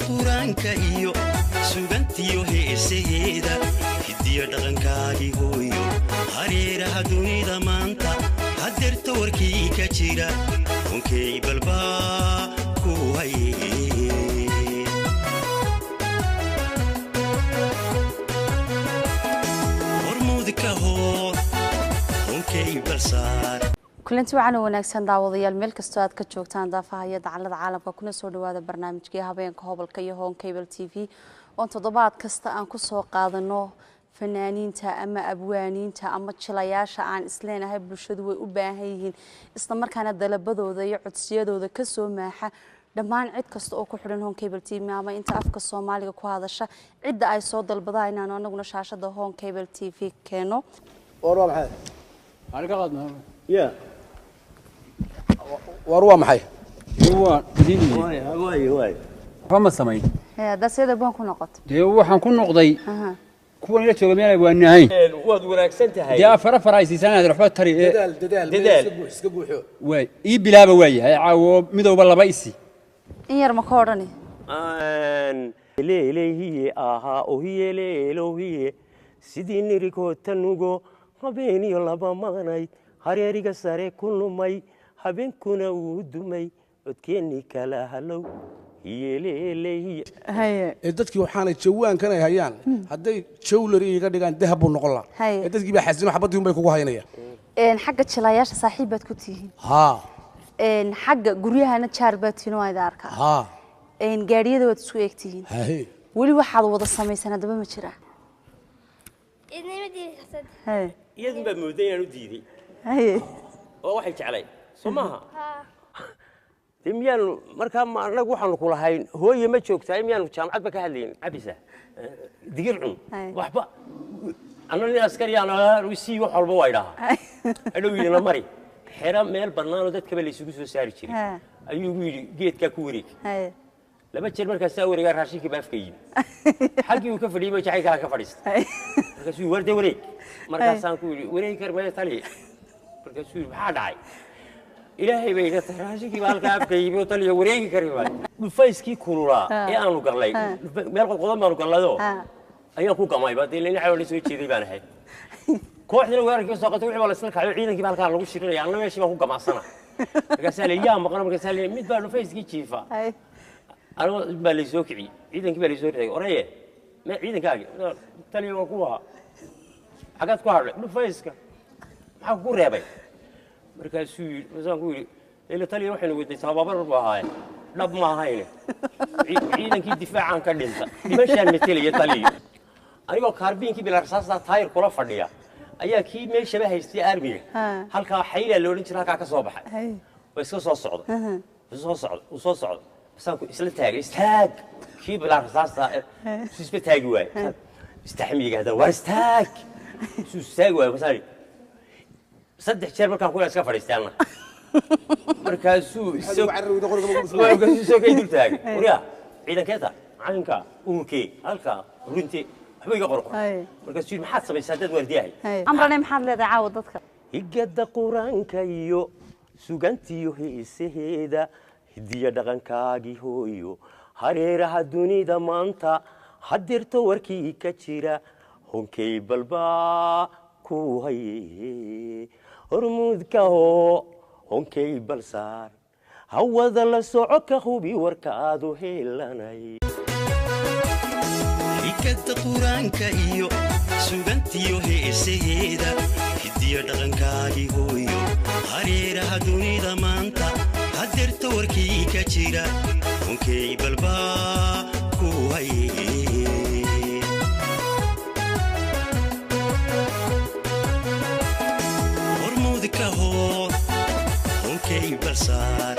Quraanka iyo sugantiyo heesaheeda, hidiyo dhaqankaagii hooyo, hareeraha dunida maanta hadeerta warkii ka jira, Honkey balbaa ku haye. Hormuudka hoor, Honkey balsaar. Kulanti wacan oo wanaagsan daawadayaal, meel kastoo aad ka joogtaan daafaha iyo dacallada caalamka, kuna soo dhawaada barnaamijkii habeenka hobolka iyo Home Cable TV, oon toddobaad kasta aan kusoo qaadano fanaaniinta ama abwaaniinta ama jilayaasha aan isleenahay bulshadu way u baahan yihiin, isla markaana dalabadooda iyo codsiyadooda kasoo maaxa dhammaan cid kasta oo ku xidhan Home Cable TV ama inta afka Soomaaliga ku hadasha, cidda ay soo dalbadaan inaanu anaguna shaashada Home Cable TV keeno. War waa maxay? Maxaan ka qaadnaa? Ya, war waa maxay? Waa idin waay waay waay. Waxba ma samayn. Dasiyada baan ku noqoto. Dee waxaan ku noqday kuwan ila jooga miyaan waanahayn? Waad wanaagsan tahay. Dee afar afar ay siisaan waxba tari ee. Dadaal, dadaal. Dadaal. Iska guux, iska guuxo. Waay ii bilaaba, waayahay caawo midowba laba isi. In yar ma ka odhani? Leelehiye ahaa ohiye leelohiye, sidii nirigootanugo habeeniyo laba maqnayd, hareeriga sare ku lumay, habeenkuna wuu dumay, codkeenni kala halow hiyeleelehiye. Haye. Ee dadkii waxaanay jawaankan ay hayaan hadday jawlari iga dhigaan dahab buu noqon lahaa. Haye. Ee dadkii baa xasino, xabadii un bay kugu haynayaan. Xagga jilayaasha saaxiib baad ku tihiin? Haa. Xagga guryahana jaar baad tihiin oo ayda arkaa? Haa. Gaadhiyada waad isku eegtihiin? Haye. Weli waxaad wada samaysaan haddaba ma jiraa? Idnima diidi kartad. Haye. Iyadun baa mooday inaan u diiday. Haye. Oo waxay jeclay soo maaha? Haa. Dee miyaanu markaa ma annagu waxaanu ku lahayn hooye ma joogtahay, miyaanu jaamacadba ka hadlayn cabisa digir cun? Haye. Waxba anna nin askariyaan sii wax walba waa idhahaa, adhow yidhina mari xero meel bannaanoo dadkaba laysugu soo saari jiray. Ha. Ayuu igu yidhi geedkaa ku wareeg. Haye. Laba jeer markaasaa wareegaa, raashinkii baa afka yimi, xaggii uu ka fadhiyey ba jacaylkaa ka fadhiistay. Markaasuu yidhi warde wareeg, markaasaan ku yidhi wareegi kar maya taliya. Markaasuu yidhi maxaa dhacay? Ilaahay bay iga tahay, raashinkii baa halkaa afka yimi oo taliya wareegi kari maayo. Dhufayskii kululaa ee aanu gallay, meel qodqodan baanu gallayoo ayaan ku gamayba, dee nin xawla soo jeeday baan ahay. Kooxdina weerarkii soo qatay, wixii baa la isla kacay, ciidankii baa halkaa lagu shirinaya, anna meeshii baan ku gamacsana. Markaasaa la yaa maqan, markaasaa la mid baa dhufayskii jiifa. Haye. Anigo baa laysoo kiciyey, ciidankii baa laysoo riday, oraye ma ciidankaagi taliya waa kuwa xaggaad ku hadhay dhufayska, maxaa kugu reebay? Markaasuu yidhi, markaasaan ku yidhi ila taliya waxaynu weydnay tababar buu ahaaye, dhab ma ahayne. Ciidankii difaacaan ka dhinta, dhimashaan metelaya taliyo. Anigoo kaarbiinkii bila rasaastaa taayir kula fadhiya ayaa kii meeshaba haystay armiga halkaa xaylaa la odhan jira halkaa ka soo baxay. Haye. Waa iska soo socda, soo socda, uu soo socda, basaan ku isla taagay istaag, kii bilaa rasaasta su isba taagi waaye, istaxmiga haddana waa istaag, su istaagi waaye. Basaan saddex jeer markaan ku iska fadhiistay anna, markaasuu Adigu carrawda qoriga ma ku markaasuu isoo kay dul taagay, waryaa ciidankeeta calinka urkee halkaa runte waxba iga qorqor. Haye. Markaasuu yidhi maxaad samaysaa dad waardiyahay? Haye. Amrane, maxaad leedahay caawa dadka? Higada qur-aanka iyo sugantiyo heesaheeda, hidiyo dhaqankaagii hooyo, hareeraha dunida maanta hadirto warkii ka jira, Honkey balbaa ku haye, hormuudka hoo, Honkey balsaar, hawada la soco, ka hubi warka aadu helanay. Hikada qur-aanka iyo sugantiyo heesaheeda, hidiyo dhaqankaagii hooyo, hareeraha dunida maanta hadeerta warkii ka jira, Honkey balbaa ku haye. Hormuudka hoor, Honkey balsaar.